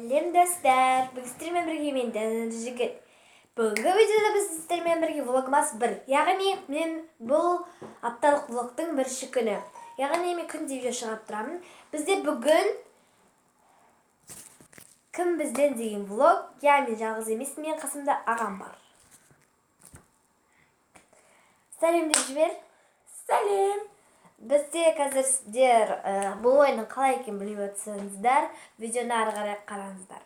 Сәлем, достар! Бүгін сіздермен бірге мен, Дәнді Жігіт. Бүгінгі видеода біз сіздермен бірге влогмас 1. Яғни мен бұл апталық влогтың бірінші күні. Яғни мен күнде видео шығарып тұрамын. Бізде бүгін кім бізден деген влог. Я мен жалғыз емеспін, мен қасымда ағам бар. Сәлем деп жібер. Сәлем. Бізде қазір сіздер бұл ойынның қалай екенін білмей отырсаңыздар, видеоны ары қарай қараңыздар.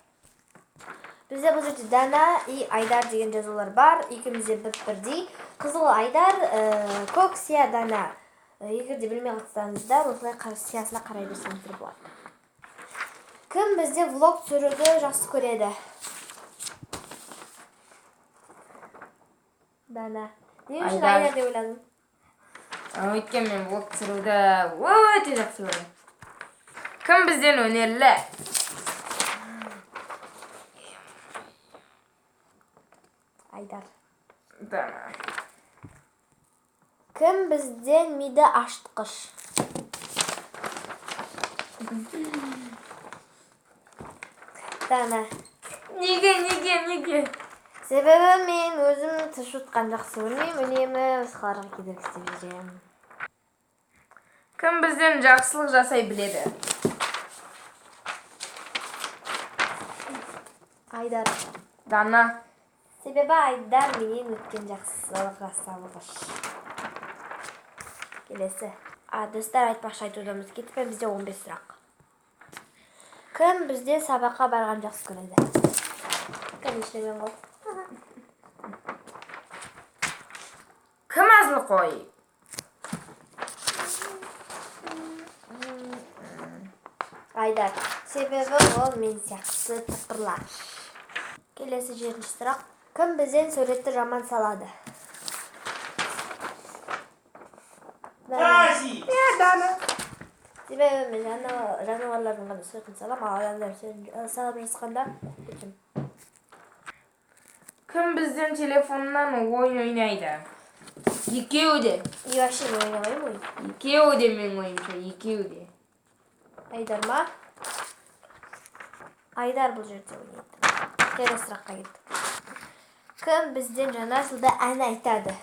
Бізде бұл жерде Дана и Айдар деген жазулар бар. Екеумізде бір-бірдей. Қызыл Айдар, көк сия Дана. Егер де білмей қалсаңыздар, осылай сиясына қарай берсеңіздер болады. Кім бізде влог түсіруді жақсы көреді? Дана. Не үшін Айдар. Айдар деп ойладың? Өйткені мен влог түсіруді өте жақсы көремін. Кім бізден өнерлі? Айдар. Дана. Кім бізден миды ашытқыш? Дана. Неге, неге, неге? Себебі мен өзім тіс жұтқан жақсы көрмеймін, үнемі басқаларға кедергі істеп жүремін. Кім бізден жақсылық жасай біледі? Айдар. Дана. Себебі Айдар менен өткен жақсылық жасауғыш. Келесі. Достар, айтпақшы, айтуды ұмытып кетіппін, бізде 15 сұрақ. Кім бізде сабаққа барған жақсы көреді? Конечно, мен ғой. Кім әзілқой? Айдар. Себебі ол мен сияқты тапқырлағыш. Келесі жетінші сұрақ. Кім бізден суретті жаман салады? Дана. Иә, Дана. Себебі мен жануарлардың ғана суретін саламын, ал адамдар суретін салып жатқанда кетемін. Кім бізден телефоннан ойын ойнайды? Екеуі де. И вообще мен ойнамаймын ойын. Екеуі де, менің ойымша, екеуі де. Айдар ма? Айдар бұл жерде ойнайды. Келесі сұраққа кеттік. Кім бізден жаңа жылда ән айтады?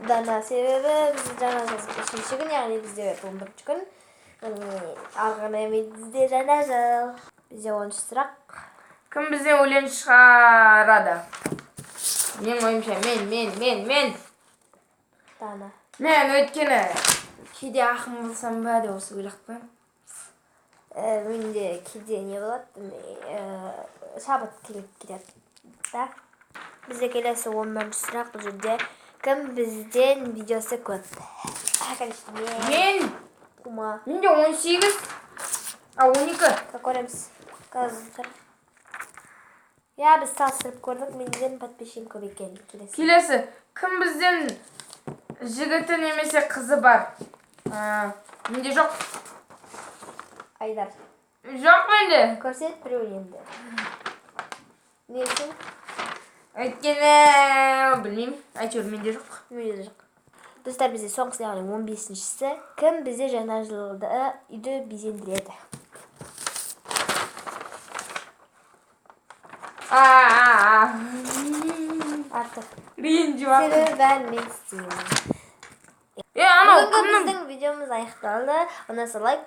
Дана. Себебі біз жаңа жыл үшінші күн, яғни бізде 11 күн. Яғни ары қарай бізде жаңа жыл. Бізде 10 сұрақ. Кім бізден өлең шығарады? Менің ойымша, мен, мен, мен, мен. Дана. Мен өйткені кейде ақын болсам ба деп осы ойлап қоямын. Менде кейде не болады, шабыт келіп кетеді. Да? Бізде келесі 11 сұрақ бұл жерде. Кім бізден видеосы көп? Конечно, мен. Мен. Кума. Менде 18. А, 12. Как көреміз. Қазір. Я, біз салыстырып көрдік, менден подписчигім көп екен. Келесі. Келесі. Кім бізден жігіті немесе қызы бар? Менде жоқ. Айдар. Жоқ менде. Көрсет біреу енді. Не үшін? Өйткені білмеймін. Әйтеуір менде жоқ. Менде жоқ. Достар, бізде соңғысы, яғни 15-шісі. Кім бізде жаңа жылды үйді безендіреді? Артық. Ренжіп жатыр. Себебі бәрін мен істеймін. Е, анау Бүгінгі кімнің? біздің видеомыз аяқталды. Ұнаса лайк